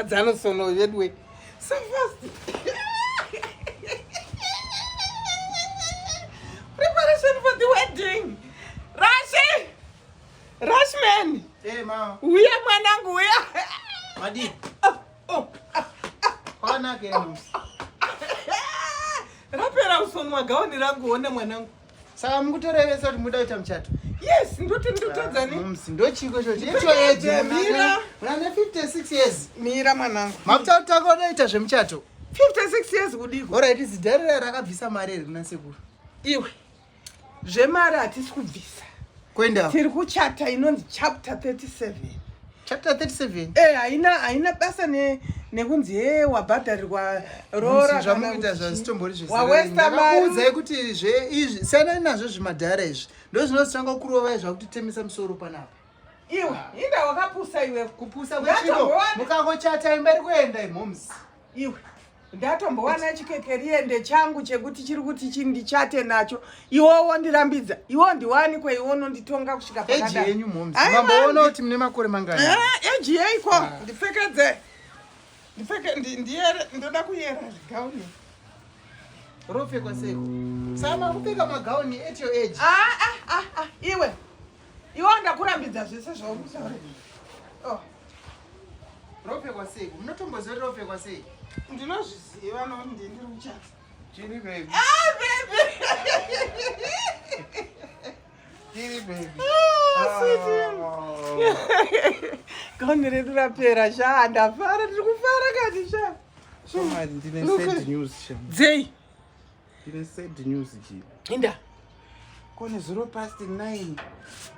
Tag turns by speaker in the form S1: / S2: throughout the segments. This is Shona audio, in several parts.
S1: Mukadzi anosono veduwe. So fast. Preparation for the wedding. Rashi! Rashman!
S2: Hey, ma.
S1: Uya mwanangu uya.
S2: Madi.
S1: Oh, oh.
S2: Kwakanaka here musi.
S1: Rapera usonwa gauni rangu ona mwanangu.
S2: Saka mukutorevesa kuti muda kuita muchato?
S1: Yes, ndoti ndotadzani.
S2: Mumsi ndochiko ichocho. Icho age
S1: Mira.
S2: Muna 56 years.
S1: Mira mwanangu.
S2: Makuta kutanga kuda zvemuchato.
S1: 56 years kudiko.
S2: Alright, zidhari rakabvisa mari here kuna sekuru?
S1: Iwe. Zvemari hatisi kubvisa.
S2: Kuenda.
S1: Tiri kuchata inonzi chapter 37.
S2: Chapter 37.
S1: Eh, haina haina basa ne nekunzi he wabhadharirwa roora
S2: zvamukuita zvazvitombori
S1: Wawesta mari.
S2: zvesekuudzai kuti zve izvi siyanai nazvo zvimadhara izvi ndo zvinozotanga kurovai zvakutotemesa musoro panapa.
S1: Iwe, inda wakapusa iwe.
S2: Kupusa kwechiko mukangochata imba iri kuenda imhoms.
S1: Iwe. Ndatombowana chikekeriende changu chekuti chiri kuti chindichate nacho iwo wondirambidza iwo ndiwani kwe iwo unonditonga kusvika
S2: pakadai. Eji yenyu mhoms. Mamboona kuti mune makore mangani?
S1: Eh, eji yeiko? Ah. Ndipfekedze. Ndipfeke ndiyere ndoda kuyera gauni.
S2: Ropfekwa seiko? Sama kupfeka magauni at your age.
S1: Ah ah ah ah iwe. Iwe ndakurambidza zvese zvauri kutaura. Oh.
S2: Ropfekwa sei? Munotomboziva kuti ropfekwa sei?
S1: Ndinozviziva nokuti ndini ndiri kuchata.
S2: Chiri baby.
S1: Ah baby.
S2: Chiri baby.
S1: Ah, sweetie. Ah. Gauni redu rapera sha, ndafara, ndiri kufara kati sha.
S3: Shamwari, ndine sad news sha.
S1: Dzei?
S3: Ndine sad news ji.
S1: Inda.
S3: Kone 9:00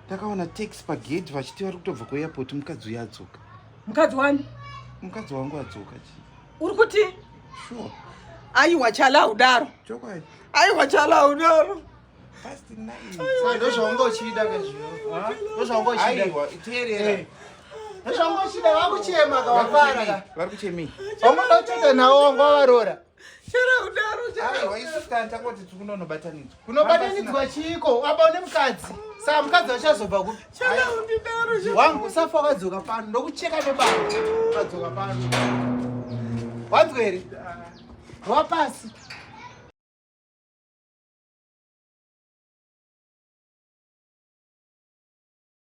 S3: takaona taxi pagate vachiti vari kutobva kuairport mukadzi uya adzoka.
S1: Mukadzi wani?
S3: Mukadzi wangu adzoka chi.
S1: Uri kuti?
S3: Sure.
S1: Aiwa chala udaro.
S3: Chokwadi.
S1: Aiwa chala udaro.
S3: Past 9.
S2: Saka ndozvaunga uchida kezviyo. Ndozvaunga uchida.
S3: Aiwa, teerera.
S2: Eh. Ndozvaunga uchida vakuchema ka wafara ka.
S3: Vari kuchemei?
S2: Wamboda kuchata nawo wanga wavarora.
S1: Chara udaro chara.
S3: Aiwa, isu tangoti tiri kunonobatanidzwa.
S2: Kunobatanidzwa chiiko? Apa une mukadzi. Saka mukadzi achazobva kupi?
S1: Chala undidaro chara.
S2: Wangu usafa wakadzoka pano ndokucheka nebanga. Ukadzoka pano. Wanzwa here? Rwa pasi.